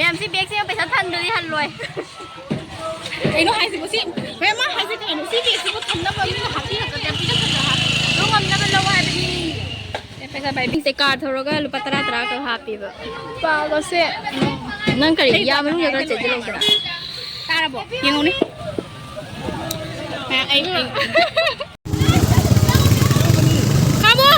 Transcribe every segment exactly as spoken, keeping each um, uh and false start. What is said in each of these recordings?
ꯃꯌꯥꯝꯁꯤ ꯕꯦꯒꯁꯦ ꯄꯩꯁꯥ ꯊꯟꯗ꯭ꯔꯗꯤ ꯍꯜꯂꯣꯏ꯫ ꯀꯩꯅꯣ ꯍꯥꯏꯁꯤꯕꯨ ꯁꯤ? ꯃꯦꯝ, ꯃꯥ ꯍꯥꯏꯁꯦ ꯀꯩꯅꯣ? ꯁꯤ ꯕꯦꯒꯁꯤꯕꯨ ꯊꯝꯅꯕ ꯃꯤꯅ ꯍꯥꯞꯄꯤꯔꯛꯀꯗ꯭ꯔꯥ, ꯄꯤꯔꯛꯀꯗ꯭ꯔꯥ ꯍꯥꯏꯕ? ꯑꯗꯨ ꯉꯝꯅꯕ ꯂꯧ ꯍꯥꯏꯕꯅꯤ꯫ ꯑꯦ, ꯄꯩꯁꯥ ꯄꯥꯏꯕꯤꯁꯦ ꯀꯥꯔ ꯊꯧꯔꯒ ꯂꯨꯄꯥ ꯇꯔꯥ ꯇꯔꯥ ꯈꯛ ꯍꯥꯞꯄꯤꯕ꯫ ꯄꯥꯒꯁꯦ꯫ ꯅꯪ ꯀꯔꯤ ꯌꯥ ꯃꯅꯨꯡꯗ ꯈꯔ ꯆꯦꯠꯁꯤꯜꯂꯛꯎꯗꯅ꯫ ꯇꯥꯔꯕꯣ? ꯌꯦꯡꯉꯨꯅꯦ꯫ ꯑ, ꯑꯩ, ꯑꯩ꯫ ꯈꯥꯃꯣ!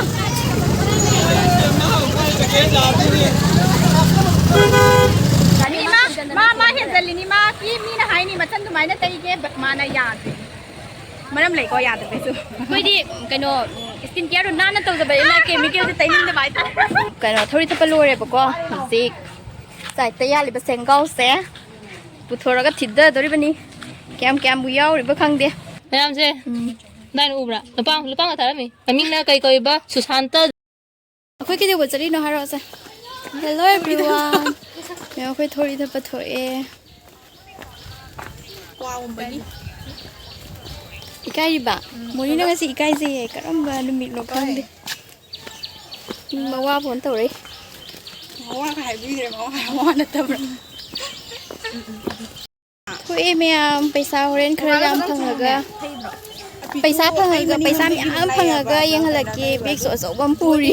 ꯃꯤ ꯃꯥ, ꯃꯥ, ꯃꯥ ꯍꯦꯟꯖꯜꯂꯤꯅꯤ꯫ ꯃꯥꯒꯤ ꯃꯤꯅ ꯍꯥꯏꯅꯤ ꯃꯆꯟ ꯑꯗꯨꯃꯥꯏꯅ ꯇꯩꯒꯦ, ꯃꯥꯅ ꯌꯥꯗ꯭ꯔꯤꯅꯤ꯫ ꯃꯔꯝ ꯂꯩꯀꯣ ꯌꯥꯗꯕꯩꯁꯨ꯫ ꯑꯩꯈꯣꯏꯗꯤ ꯀꯩꯅꯣ, ꯎꯝ, skin careꯗꯣ ꯅꯥꯟꯅ ꯇꯧꯗꯕꯅꯤꯅ chemicalꯁꯦ ꯇꯩꯅꯤꯡꯗꯕ ꯍꯥꯏꯇꯥꯔꯦ꯫ ꯀꯩꯅꯣ, ꯊꯧꯔꯤ ꯊꯠꯄ ꯂꯣꯏꯔꯦꯕꯀꯣ꯫ ꯍꯧꯖꯤꯛ siteꯇ ꯌꯥꯜꯂꯤꯕ ꯁꯦꯡꯒꯥꯎꯁꯦ ꯄꯨꯊꯣꯔꯒ ꯊꯤꯗꯗꯣꯔꯤꯕꯅꯤ꯫ ꯀꯌꯥꯝ ꯀꯌꯥꯝꯕꯨ ꯌꯥꯎꯔꯤꯕ ꯈꯪꯗꯦ꯫ ꯃꯌꯥꯝꯁꯦ, ꯎꯝ꯫ ꯅꯪ ꯎꯕ꯭ꯔꯥ? ꯂꯨꯄꯥ, ꯂꯨꯄꯥ ꯉꯥꯛ ꯊꯥꯔꯝꯃꯤ꯫ ꯃꯃꯤꯡꯅ ꯀꯩ ꯀꯧꯏꯕ? ꯁꯨꯁꯥꯟꯇ꯫ ꯑꯩꯈꯣꯏ ꯀꯩꯗꯧꯕ ꯆꯠꯂꯤꯅꯣ ꯍꯥꯏꯔꯛꯑꯣꯁꯦ꯫ Hello everyone꯫ ꯃꯌꯥꯝ ꯑꯩꯈꯣꯏ ꯊꯧꯔꯤ ꯊꯠꯄ ꯊꯣꯛꯑꯦ꯫ ꯀ꯭ꯋꯥꯒꯨꯝꯕꯒꯤ꯫ ꯏꯀꯥꯏꯔꯤꯕ? ꯎꯝ, ꯃꯣꯅꯤꯅ ꯉꯁꯤ ꯏꯀꯥꯏꯖꯩꯌꯦ꯫ ꯀꯔꯝꯕ ꯅꯨꯃꯤꯠꯅꯣ ꯈꯪꯗꯦ꯫ ꯃꯋꯥ ꯐꯣꯟ ꯇꯧꯔꯛꯏ꯫ ꯃꯋꯥꯒ ꯍꯥꯏꯕꯤꯈ꯭ꯔꯦ, ꯃꯋꯥ, ꯃꯋꯥ ꯅꯠꯇꯕ꯭ꯔꯥ? ꯊꯣꯛꯑꯦ ꯃꯌꯥꯝ, ꯄꯩꯁꯥ ꯍꯣꯔꯦꯟ ꯈꯔ ꯌꯥꯝ ꯐꯪꯉꯒ, ꯄꯩꯁꯥ ꯐꯪꯉꯒ, ꯄꯩꯁꯥ ꯃꯌꯥꯝ ꯐꯪꯉꯒ ꯌꯦꯡꯍꯜꯂꯛꯀꯦ꯫ ꯕꯦꯒꯁꯨ ꯑꯆꯧꯕ ꯑꯃ ꯄꯨꯔꯤ꯫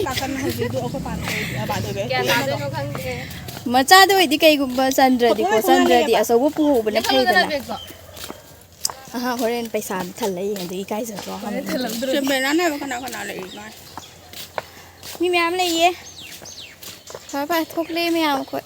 ꯃꯆꯥꯗ ꯑꯣꯏꯗꯤ ꯀꯩꯒꯨꯝꯕ ꯆꯟꯗ꯭ꯔꯗꯤꯀꯣ, ꯆꯟꯗ꯭ꯔꯗꯤ ꯑꯆꯧꯕ ꯄꯨꯍꯧꯕꯅ ꯐꯩꯗꯅ꯫ ꯑꯍꯥ, ꯍꯣꯔꯦꯟ ꯄꯩꯁꯥꯗꯤ ꯊꯜꯂ ꯌꯦꯡꯉꯗꯤ ꯏꯀꯥꯏꯖꯗ꯭ꯔꯣ? ꯆꯦ ꯕꯦꯂꯥꯅ ꯍꯥꯏꯕ ꯀꯅꯥ ꯀꯅꯥ ꯂꯩꯔꯤꯅꯣ ꯍꯥꯏ꯫ ꯃꯤ ꯃꯌꯥꯝ ꯂꯩꯌꯦ꯫ ꯐꯔꯦ ꯐꯔꯦ, ꯊꯣꯛꯂꯛꯑꯦ ꯃꯌꯥꯝ ꯑꯩꯈꯣꯏ꯫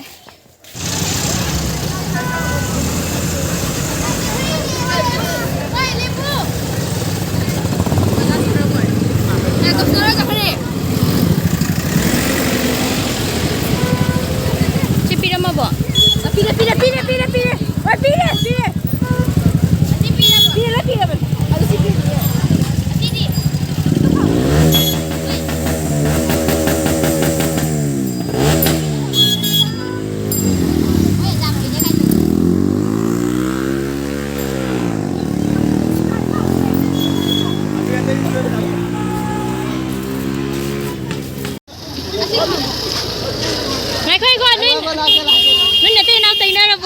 ꯁꯤ ꯄꯤꯔꯝꯃꯕꯣ? ꯄꯤꯔꯦ, ꯄꯤꯔꯦ, ꯄꯤꯔꯦ, ꯄꯤꯔꯦ, ꯄꯤꯔꯦ꯫ ꯍꯣꯏ, ꯄꯤꯔꯦ, ꯄꯤꯔꯦ꯫ ꯄꯤꯔꯦ, ꯂꯣꯏ ꯄꯤꯔꯕꯅꯦ꯫ ꯑꯗꯨ ꯁꯤ ꯄꯤꯔꯦ꯫ ꯉꯥꯏꯈꯣ, ꯉꯥꯏꯈꯣ, ꯅꯣꯏ, ꯅꯣꯏ ꯅꯠꯇꯦ,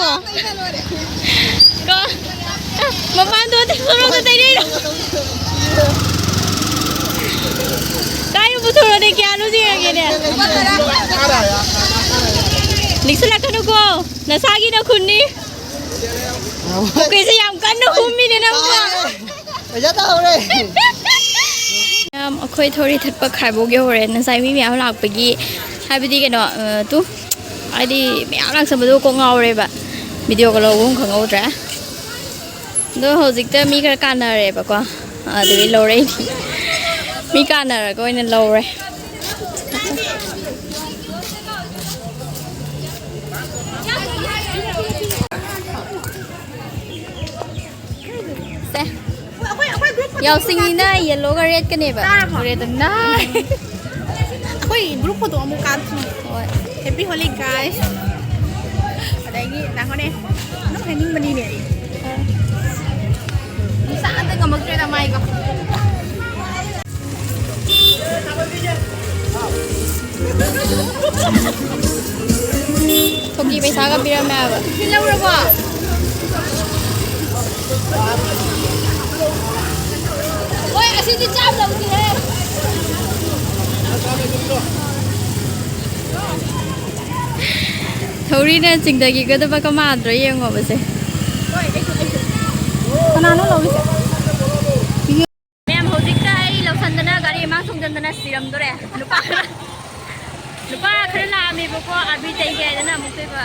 ꯀꯣ, ꯃꯄꯥꯟ ꯊꯣꯛꯇꯦ, ꯁꯣꯔꯣꯛꯇ ꯇꯩꯅꯩꯔꯣ? ꯀꯥꯏꯗ ꯄꯨꯊꯣꯔꯛꯑꯣꯅꯦ, ꯀꯌꯥꯅꯣ ꯌꯦꯡꯉꯒꯦꯅꯦ? ꯂꯤꯛꯁꯤꯜꯂꯛꯀꯅꯨꯀꯣ, ꯅꯁꯥꯒꯤ ꯅꯈꯨꯟꯅꯤ꯫ ꯄꯨꯈ꯭ꯔꯤꯁꯦ ꯌꯥꯝ ꯀꯟꯅ ꯍꯨꯝꯃꯤꯅꯦ ꯅꯪꯕꯣ꯫ ꯄꯩꯁꯥ ꯇꯥꯍꯧꯔꯦ꯫ ꯃꯌꯥꯝ, ꯑꯩꯈꯣꯏ ꯊꯧꯔꯤ ꯊꯠꯄ ꯈꯥꯏꯕꯣꯛ ꯌꯧꯔꯦ꯫ ꯉꯁꯥꯏ ꯃꯤ ꯃꯌꯥꯝ ꯂꯥꯛꯄꯒꯤ, ꯍꯥꯏꯕꯗꯤ ꯀꯩꯅꯣ, ꯑ, ꯇꯨ, ꯍꯥꯏꯗꯤ ꯃꯌꯥꯝ ꯂꯥꯛꯁꯟꯕꯗꯣ ꯀꯣꯛ ꯉꯥꯎꯔꯦꯕ꯫ ꯚꯤꯗꯤꯑꯣꯒ ꯂꯧꯕꯝ ꯈꯪꯍꯧꯗ꯭ꯔꯦ꯫ ꯑꯗꯣ ꯍꯧꯖꯤꯛꯇ ꯃꯤ ꯈꯔ ꯀꯥꯟꯅꯔꯦꯕꯀꯣ, ꯑꯗꯨꯗꯒꯤ ꯂꯧꯔꯛꯏꯅꯤ꯫ ꯃꯤ ꯀꯥꯟꯅꯔꯒ ꯑꯣꯏꯅ ꯂꯧꯔꯦ꯫ ꯁꯦ꯫ ꯌꯥꯎꯁꯤꯡꯅꯤꯅ ꯌꯦꯜꯂꯣꯒ ꯔꯦꯗꯀꯅꯦꯕ꯫ ꯇꯥꯔꯕꯣ? ꯔꯦꯗꯅ꯫ ꯑꯩꯈꯣꯏ ꯒ꯭ꯔꯨꯞ ꯐꯣꯇꯣ ꯑꯃꯨꯛ ꯀꯥꯞꯁꯤ꯫ ꯍꯣꯏ꯫ Happy Holi, guys꯫ ꯑꯗꯒꯤ ꯅꯪꯉꯣꯅꯦ꯫ ꯑꯗꯨꯝ ꯍꯥꯏꯅꯤꯡꯕꯅꯤꯅꯦ꯫ ꯅꯨꯡꯁꯥ ꯑꯝꯇ ꯉꯝꯃꯛꯇ꯭ꯔꯦꯗ ꯃꯥꯏꯒ꯫ ꯊꯣꯛꯀꯤ ꯄꯩꯁꯥꯒ ꯄꯤꯔꯝꯃꯦ ꯍꯥꯏꯕ꯫ ꯁꯤ ꯂꯧꯔꯕꯣ? ꯍꯣꯏ, ꯑꯁꯤꯗꯤ ꯆꯥꯝ ꯂꯧꯁꯤꯍꯦ꯫ ꯊꯧꯔꯤꯅ ꯆꯤꯡꯊꯈꯤꯒꯗꯕꯒ ꯃꯥꯟꯗ꯭ꯔꯣ ꯌꯦꯡꯉꯣꯕꯁꯦ꯫ ꯀꯅꯥꯅꯣ ꯂꯧꯔꯤꯁꯦ? ꯃꯌꯥꯝ, ꯍꯧꯖꯤꯛꯇ ꯑꯩ ꯂꯧꯁꯟꯗꯅ ꯒꯥꯔꯤ ꯃꯥꯡ ꯊꯣꯡꯖꯟꯗꯅ ꯁꯤꯔꯝꯗꯣꯔꯦ꯫ ꯅꯨꯄꯥ ꯈꯔ, ꯅꯨꯄꯥ ꯈꯔ ꯂꯥꯛꯑꯝꯃꯦꯕꯀꯣ, ꯑꯥꯔꯕꯤ ꯇꯩꯒꯦ ꯍꯥꯏꯗꯅ ꯑꯃꯨꯛꯇꯣꯏꯕ꯫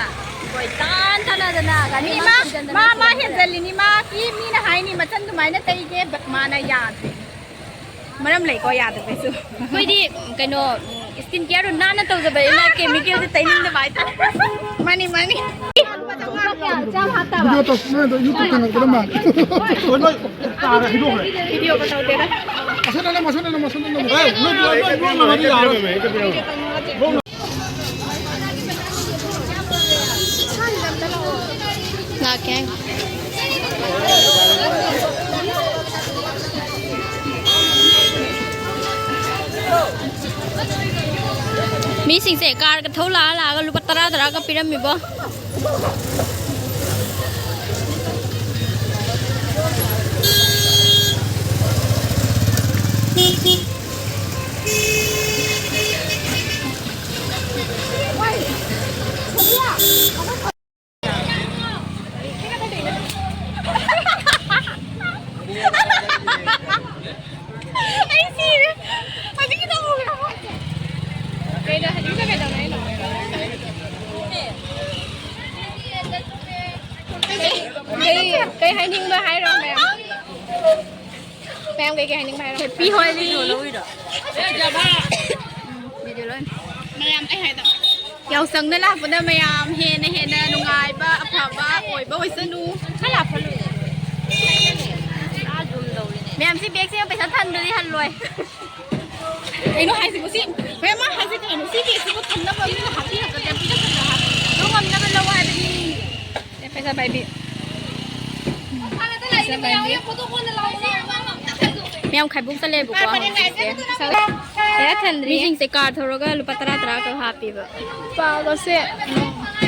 ꯀꯣꯏ ꯇꯥꯟ ꯇꯥꯟꯅꯗꯅ ꯒꯥꯔꯤ ꯃꯤ ꯃꯥꯡ ꯃꯥ, ꯊꯣꯡꯖꯟꯗꯅ ꯃꯥ, ꯃꯥ ꯁꯤꯔꯝꯗꯣꯔꯦ꯫ ꯍꯦꯟꯖꯜꯂꯤꯅꯤ꯫ ꯃꯥ ꯀꯤ ꯃꯤꯅ ꯍꯥꯏꯅꯤ ꯃꯆꯟ ꯑꯗꯨꯃꯥꯏꯅ ꯇꯩꯒꯦ, but ꯃꯥꯅ ꯌꯥꯗ꯭ꯔꯦ꯫ ꯃꯔꯝ ꯂꯩꯀꯣ ꯌꯥꯗꯕꯩꯁꯨ꯫ ꯑꯩꯈꯣꯏꯗꯤ ꯀꯩꯅꯣ, ꯎꯝ, skin careꯗꯣ ꯅꯥꯟꯅ ꯇꯧꯖꯕꯅꯤꯅ chemicalꯁꯦ ꯇꯩꯅꯤꯡꯗꯕ ꯍꯥꯏꯇꯥꯔꯦ꯫ ꯃꯥꯅꯤ, ꯃꯥꯅꯤ꯫ ꯆꯥꯝ ꯍꯥꯞꯇꯕ꯫ ꯚꯤꯗꯤꯑꯣ ꯇꯧ-, ꯅꯣꯏꯗꯣ YouTube ꯊꯥꯡꯒꯠꯄꯗ ꯃꯥꯜꯂꯦ꯫ ꯍꯣꯏ, ꯅꯣꯏ ꯇꯥꯔꯦ, ꯍꯥꯏꯗꯣꯛꯈ꯭ꯔꯦ꯫ ꯚꯤꯗꯤꯑꯣꯒ ꯇꯧꯗꯦꯗ꯫ ꯑꯁꯣꯝꯗ ꯅꯝꯃꯣ, ꯑꯁꯣꯝꯗ ꯅꯝꯃꯣ, ꯑꯁꯣꯝꯗ ꯅꯝꯃꯣ꯫ ꯑꯦ, ꯅꯣꯏ ꯕ꯭ꯂꯣꯛ, ꯅꯣꯏ ꯕ꯭ꯂꯣꯛ ꯅꯝꯃꯗꯤ ꯌꯥꯔꯣꯏ꯫ ꯂꯥꯛꯀꯦ꯫ ꯃꯤꯁꯤꯡꯁꯦ ꯀꯥꯔꯒ ꯊꯧ ꯂꯥꯛꯑ ꯂꯥꯛꯑꯒ ꯂꯨꯄꯥ ꯇꯔꯥ ꯇꯔꯥꯒ ꯄꯤꯔꯝꯃꯤꯕꯣ꯫ ꯑꯩ ꯁꯤꯔꯦ꯫ ꯍꯧꯖꯤꯛꯀꯤꯗꯣ ꯑꯃꯨꯛ ꯀꯩꯅꯣ, ꯍꯧꯖꯤꯛꯀꯤꯗꯣ ꯀꯩꯗꯧꯅꯩꯅꯣ? ꯀꯩ, ꯀꯩ ꯍꯥꯏꯅꯤꯡꯕ ꯍꯥꯏꯔꯣ, ꯃꯌꯥꯝ? ꯃꯌꯥꯝ ꯀꯩ ꯀꯩ ꯍꯥꯏꯅꯤꯡꯕ ꯍꯥꯏꯔꯣ? Happy Holi꯫ ꯎꯝ, video ꯂꯣꯏ꯫ ꯃꯌꯥꯝ ꯑꯩ ꯍꯥꯏꯗꯣ꯫ ꯌꯥꯎꯁꯪꯗ ꯂꯥꯛꯄꯗ ꯃꯌꯥꯝ ꯍꯦꯟꯅ ꯍꯦꯟꯅ ꯅꯨꯡꯉꯥꯏꯕ, ꯑꯐꯕ ꯑꯣꯏꯕ ꯑꯣꯏꯁꯅꯨ꯫ ꯈꯔ ꯂꯥꯞꯐꯜꯂꯨꯅꯦ꯫ ꯃꯌꯥꯝ ꯁꯤ bag ꯁꯦ ꯄꯩꯁꯥ ꯊꯟꯗ꯭ꯔꯗꯤ ꯍꯜꯂꯣꯏ꯫ ꯀꯩꯅꯣ ꯍꯥꯏꯁꯤꯕꯨ ꯁꯤ? ꯍꯣꯏ, ꯃꯥ ꯍꯥꯏꯁꯤ ꯀꯩꯅꯣ? ꯁꯤ bag ꯁꯤꯕꯨ ꯊꯟꯅꯕ ꯃꯤꯅ ꯍꯥꯞꯄꯤꯔꯛꯀꯗ꯭ꯔꯥ? ꯄꯤꯔꯛꯀꯗ꯭ꯔꯥ ꯍꯥꯏꯕ? ꯑꯗꯨ ꯉꯝꯅꯕ ꯂꯧ ꯍꯥꯏꯕꯅꯤ꯫ ꯄꯩꯁꯥ ꯄꯥꯏꯕꯤ꯫ ꯃꯌꯥꯝ ꯈꯥꯏꯕꯣꯛ ꯆꯠꯂꯦꯕꯀꯣ ꯍꯧꯖꯤꯛꯁꯦ꯫ ꯄꯩꯁꯥ ꯊꯟꯗ꯭ꯔꯤ꯫ ꯃꯤꯁꯤꯡꯁꯦ car ꯊꯧꯔꯒ ꯂꯨꯄꯥ ꯇꯔꯥ ꯇꯔꯥ ꯈꯛ ꯍꯥꯞꯄꯤꯕ꯫ ꯄꯥꯒꯁꯦ꯫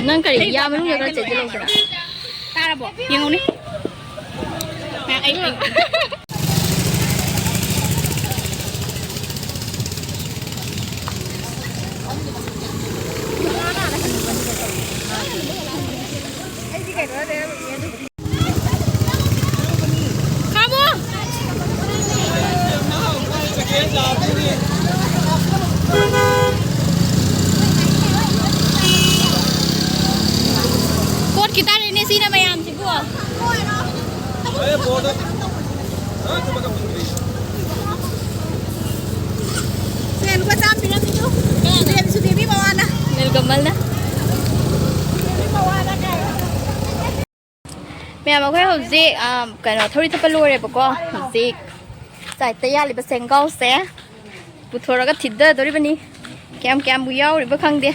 ꯅꯪ ꯀꯔꯤ ꯌꯥ ꯃꯅꯨꯡꯗ ꯈꯔ ꯆꯦꯠꯁꯤꯜꯂꯧꯗꯅ? ꯇꯥꯔꯕꯣ? ꯌꯦꯡꯉꯨꯅꯦ꯫ ꯃꯌꯥꯝ ꯑꯩ, ꯑꯩ꯫ ꯀꯣꯠꯈꯤ ꯇꯥꯔꯦꯅꯦ ꯁꯤꯅ ꯃꯌꯥꯝꯁꯤꯕꯨ꯫ ꯁꯦ, ꯂꯨꯄꯥ ꯆꯥꯝꯃ ꯄꯤꯔꯝꯃꯤꯗꯨ꯫ ꯁꯨꯗꯦꯕꯤ ꯃꯋꯥꯅ꯫ ꯅꯤꯜꯀꯃꯜꯅ꯫ ꯁꯨꯗꯦꯕꯤ ꯃꯋꯥꯅ ꯀꯥꯏꯅ꯫ ꯃꯌꯥꯝ, ꯑꯩꯈꯣꯏ ꯍꯧꯖꯤꯛ, ꯑ, ꯀꯩꯅꯣ, ꯊꯧꯔꯤ ꯊꯠꯄ ꯂꯣꯏꯔꯦꯕꯀꯣ꯫ ꯍꯧꯖꯤꯛ side ꯇ ꯌꯥꯜꯂꯤꯕ ꯁꯦꯡꯒꯥꯎꯁꯦ ꯄꯨꯊꯣꯔꯒ ꯊꯤꯗꯗꯣꯔꯤꯕꯅꯤ꯫ ꯀꯌꯥꯝ ꯀꯌꯥꯝꯕꯨ ꯌꯥꯎꯔꯤꯕ ꯈꯪꯗꯦ꯫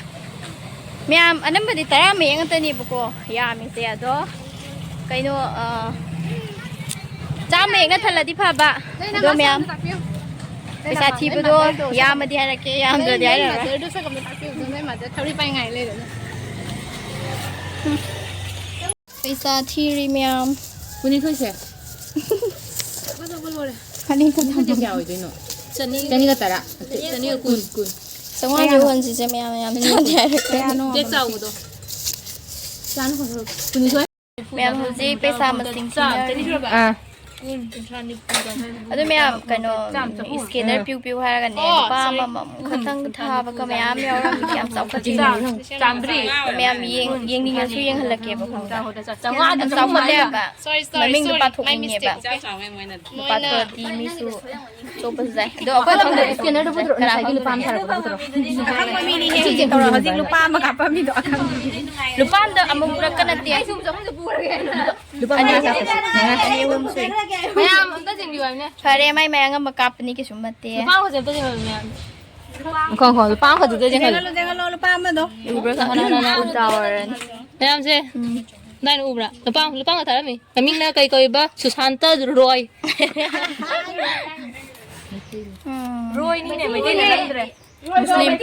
ꯃꯌꯥꯝ, ꯑꯅꯝꯕꯗꯤ ꯇꯔꯥ ꯃꯌꯦꯛ ꯉꯥꯛꯇꯅꯦꯕꯀꯣ ꯌꯥꯝꯃꯤꯁꯦ꯫ ꯑꯗꯣ ꯀꯩꯅꯣ, ꯑ, ꯆꯥꯝꯃ ꯃꯌꯦꯛꯅ ꯊꯜꯂꯗꯤ ꯐꯕ꯫ ꯑꯗꯣ ꯃꯌꯥꯝ, ꯄꯩꯁꯥ ꯊꯤꯕꯗꯣ ꯌꯥꯝꯃꯗꯤ ꯍꯥꯏꯔꯛꯀꯦ, ꯌꯥꯝꯗ꯭ꯔꯗꯤ ꯍꯥꯏꯔꯛꯑꯔꯣꯏ꯫ ꯅꯣꯏ mother ꯗꯣ ꯁꯛ ꯑꯝꯇ ꯇꯥꯛꯄꯤꯌꯨ꯫ ꯅꯣꯏ mother ꯊꯧꯔꯤ ꯄꯥꯏ ꯉꯥꯏ ꯂꯩꯔꯦ꯫ ꯄꯩꯁꯥ ꯊꯤꯔꯤ ꯃꯌꯥꯝ꯫ ꯀꯨꯟꯅꯤꯊꯣꯏꯁꯦ꯫ ꯐꯖꯕ ꯂꯣꯏꯔꯦ꯫ ꯈꯅꯤꯡ ꯈꯇꯪ꯫ ꯀꯌꯥ ꯑꯣꯏꯗꯣꯏꯅꯣ? ꯆꯅꯤ꯫ ꯆꯅꯤꯒ ꯇꯔꯥ꯫ ꯆꯅꯤꯒ ꯀꯨꯟ꯫ ꯀꯨꯟ꯫ ꯆꯥꯝꯃꯉꯥ ꯌꯣꯟꯁꯤꯁꯦ ꯃꯌꯥꯝ ꯃꯌꯥꯝ ꯊꯣꯡꯅꯤ ꯍꯥꯏꯔꯛꯄ꯫ ꯀꯌꯥꯅꯣ? ꯕꯦꯛ ꯆꯥꯎꯕꯗꯣ꯫ ꯆꯥꯅ ꯐꯖꯕ꯫ ꯀꯨꯟꯅꯤꯊꯣꯏ꯫ ꯃꯌꯥꯝ ꯍꯧꯖꯤꯛ ꯄꯩꯁꯥ ꯃꯁꯤꯡ ꯊꯤꯅꯔꯤ꯫ ꯑꯥ꯫ ꯑꯗꯨ ꯃꯌꯥꯝ ꯀꯩꯅꯣ, ꯆꯥꯝ, ꯆꯍꯨꯝ꯫ Scanner ꯄꯤꯌꯨ ꯄꯤꯌꯨ ꯍꯥꯏꯔꯒꯅꯦ, ꯑꯣ, ꯂꯨꯄꯥ sorry꯫ ꯑꯃꯃꯝ ꯈꯛꯇꯪ ꯊꯥꯕꯒ ꯃꯌꯥꯝ ꯌꯥꯎꯔꯝꯃꯤ, ꯌꯥꯝ ꯆꯥꯎꯈꯠꯆꯅꯤꯡꯉꯤ꯫ ꯆꯥꯝꯃꯔꯤ꯫ ꯃꯌꯥꯝ ꯌꯦꯡ-, ꯌꯦꯡꯅꯤꯡꯉꯁꯨ ꯌꯦꯡꯍꯜꯂꯛꯀꯦꯕꯀꯣ ꯈꯪꯕ꯭ꯔꯥ? ꯆꯥꯝꯃꯉꯥꯗ ꯌꯥꯝ ꯆꯥꯎꯈꯠꯂꯦꯕ꯫ Sorry, sorry, ꯃꯃꯤꯡꯗꯣ sorry. My ꯄꯥꯊꯣꯛꯅꯤꯡꯉꯦꯕ꯫ Mistake. ꯂꯨꯄꯥ ꯇꯔꯥꯗꯤ ꯃꯤꯁꯨ ꯆꯣꯞꯄꯁꯨ ꯌꯥꯏ꯫ ꯑꯗꯣ ꯑꯩꯈꯣꯏ ꯈꯪꯗꯕ scannerꯗꯨ ꯄꯨꯊꯣꯔꯛꯑꯣ, ꯉꯁꯥꯏꯒꯤ ꯂꯨꯄꯥ ꯑꯃ ꯊꯥꯔꯛꯄꯗꯣ ꯄꯨꯊꯣꯔꯛꯑꯣ꯫ ꯑꯈꯪꯕ ꯃꯤꯅꯤ ꯏꯆꯦ ꯇꯧꯔꯣ, ꯍꯧꯖꯤꯛ ꯂꯨꯄꯥ ꯑꯃ ꯀꯥꯞꯄꯝꯃꯤꯗꯣ ꯑꯈꯪꯕ ꯃꯤꯅꯤ꯫ ꯂꯨꯄꯥ ꯑꯃꯗ ꯑꯃꯨꯛ ꯄꯨꯔꯛꯀ ꯅꯠꯇꯦ꯫ ꯂꯨꯄꯥ ꯃꯉꯥ ꯀꯥꯞꯄꯁꯤ꯫ ꯃꯉꯥ꯫ ꯑꯅꯤ ꯑꯍꯨꯝ ꯁꯨꯏ꯫ ꯃꯌꯥꯝ ꯑꯝꯇ ꯆꯤꯡꯕꯤꯌꯨ ꯍꯥꯏꯕꯅꯦ꯫ ꯐꯔꯦ, ꯃꯥꯏ ꯃꯌꯥꯝ ꯑꯃ ꯀꯥꯞꯄꯅꯤ, ꯀꯩꯁꯨꯝ ꯅꯠꯇꯦ꯫ ꯂꯨꯄꯥ ꯑꯃꯈꯛꯁꯦ ꯑꯝꯇ ꯆꯤꯡꯕꯤꯌꯨ ꯃꯌꯥꯝ꯫ ꯈꯣ, ꯈꯣ, ꯂꯨꯄꯥ ꯑꯃꯈꯛꯇꯨꯗ ꯆꯤꯡꯍꯜꯂꯨ꯫ ꯆꯦꯡꯍꯜꯂꯣ, ꯆꯦꯡꯍꯜꯂꯣ, ꯂꯨꯄꯥ ꯑꯃꯗꯣ꯫ ꯎꯕ꯭ꯔꯥ ꯈꯪꯗꯦ, ꯎꯜꯇꯥ ꯑꯣꯏꯔꯅꯤ꯫ ꯃꯌꯥꯝꯁꯦ꯫ ꯎꯝ꯫ ꯑꯗꯥꯏꯅ ꯎꯕ꯭ꯔꯥ? ꯂꯨꯄꯥ, ꯂꯨꯄꯥ ꯑꯃ ꯊꯥꯔꯝꯃꯤ꯫ ꯃꯃꯤꯡꯅ ꯀꯩ ꯀꯧꯏꯕ? ꯁꯨꯁꯥꯟꯇ ꯔꯣꯏ꯫ ꯎꯝ꯫ ꯔꯣꯏꯅꯤꯅꯦ, ꯃꯩꯇꯩ ꯅꯠꯇ꯭ꯔꯦ꯫ ꯃꯨꯁꯂꯤꯝ꯫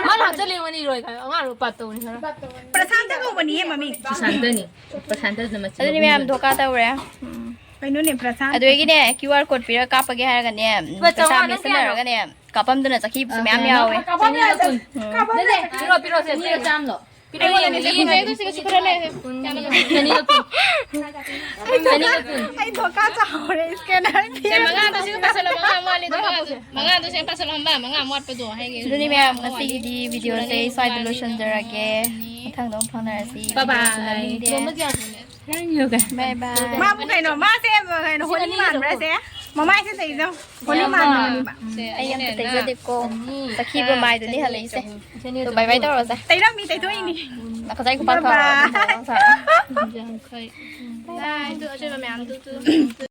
ꯃꯥꯅ ꯍꯥꯞꯆꯜꯂꯤ ꯑꯣꯏꯔꯝꯒꯅꯤ ꯔꯣꯏ ꯀꯥꯏꯅ꯫ ꯑꯉꯥꯡ ꯂꯨꯄꯥ ꯇꯧꯅꯤ ꯈꯔ꯫ ꯄ꯭ꯔꯁꯥꯟꯇ ꯀꯧꯕꯅꯤꯍꯦ ꯃꯃꯤꯡ꯫ ꯁꯨꯁꯥꯟꯇꯅꯤ꯫ ꯄ꯭ꯔꯁꯥꯟꯇꯗꯨꯅ ꯃꯆꯤꯟ ꯑꯗꯨꯗꯤ ꯃꯌꯥꯝ ꯃꯈꯨꯝꯗꯣ꯫ ꯙꯣꯀꯥ ꯇꯧꯔꯦ꯫ ꯎꯝ꯫ ꯀꯩꯅꯣꯅꯦ ꯄ꯭ꯔꯁꯥꯟꯇ꯫ ꯑꯗꯨꯗꯒꯤꯅꯦ, QR code ꯄꯤꯔꯒ ꯀꯥꯞꯄꯒꯦ ꯍꯥꯏꯔꯒꯅꯦ, ꯂꯨꯄꯥ ꯄꯩꯁꯥ ꯆꯥꯝꯃꯉꯥ ꯅꯪ ꯃꯦꯠꯁꯟꯅꯔꯒꯅꯦ, ꯀꯥꯞꯄꯝꯗꯅ ꯆꯠꯈꯤꯕꯁꯨ ꯑ, ꯃꯌꯥꯝ ꯀꯌꯥꯅꯣ? ꯌꯥꯎꯋꯦ꯫ ꯆꯅꯤ ꯀꯨꯟ꯫ ꯎꯝ꯫ ꯅꯠꯇꯦ, ꯄꯤꯔꯣ, ꯄꯤꯔꯣ, ꯁꯦ, ꯆꯅꯤꯒ ꯆꯥꯝꯂꯣ? ꯄꯤꯔꯛꯑꯣ, ꯌꯦꯡꯒꯦ, ꯌꯦꯡꯒꯦ, ꯌꯦꯡꯒꯦ꯫ ꯆꯅꯤꯒ ꯀꯨꯟ꯫ ꯆꯅꯤꯒ ꯀꯨꯟ꯫ ꯑꯩ ꯙꯣꯀꯥ ꯆꯥꯍꯧꯔꯦ, scanner ꯄꯤꯔꯛꯑꯣ꯫ ꯁꯦ, ꯃꯉꯥꯗꯣ ꯁꯤꯒ ꯄꯥꯁꯜꯂꯣ, ꯃꯉꯥ ꯑꯃ ꯋꯥꯠꯂꯤꯗꯣ, ꯃꯉꯥꯗꯣ꯫ ꯃꯉꯥꯗꯣ ꯁꯤꯒ ꯄꯥꯁꯜꯂꯣ, ꯍꯝꯕ, ꯃꯉꯥ ꯑꯃ ꯋꯥꯠꯄꯗꯣ, ꯍꯥꯏꯒꯦ꯫ ꯑꯗꯨꯗꯤ ꯃꯌꯥꯝ, ꯉꯁꯤꯒꯤꯗꯤ video ꯁꯦ ꯑꯩ ꯁ꯭ꯋꯥꯏꯗ ꯂꯣꯏꯁꯤꯟꯖꯔꯒꯦ꯫ ꯃꯊꯪꯗ ꯑꯃꯨꯛ ꯐꯥꯎꯅꯔꯁꯤ꯫ Bye bye꯫ ꯂꯣꯏꯁꯤꯟꯅꯅꯤꯡꯗꯦ꯫ ꯂꯣꯟꯕ ꯀꯌꯥꯅꯣꯅꯦ? Bye bye꯫ ꯃꯥꯕꯨ ꯀꯩꯅꯣ, ꯃꯥꯁꯦ ꯀꯩꯅꯣ, ꯍꯣꯂꯤ ꯃꯥꯟꯕ꯭ꯔꯥ ꯁꯦ? ꯃꯃꯥꯏꯁꯦ ꯇꯩꯖꯧ꯫ ꯍꯣꯂꯤ ꯃꯥꯟꯕꯅꯦꯕ꯫ ꯁꯦ, ꯑꯩ ꯑꯝꯇ ꯑꯅꯤꯅꯦ, ꯇꯩꯖꯗꯦꯀꯣ꯫ ꯆꯍꯤ ꯆꯈꯤꯕ ꯃꯥꯏꯗꯨꯅꯤ ꯆꯅꯤ ꯍꯜꯂꯛꯏꯁꯦ꯫ ꯆꯍꯨꯝ꯫ ꯆꯅꯤ ꯑꯗꯣ bye bye ꯆꯍꯨꯝ꯫ ꯇꯧꯔꯁꯦ꯫ ꯇꯩꯔꯝꯃꯤ, ꯇꯩꯊꯣꯛꯏꯅꯤ꯫ ꯉꯁꯥꯏ ꯈꯨꯄꯥꯛ bye bye꯫ ꯊꯥꯔꯛꯑꯣ꯫ ꯌꯥꯡꯈꯩ꯫ ꯂꯥꯏ, ꯑꯗꯨ ꯑꯆꯣꯏꯕ ꯃꯌꯥꯝꯗꯨ, ꯑꯗꯨ꯫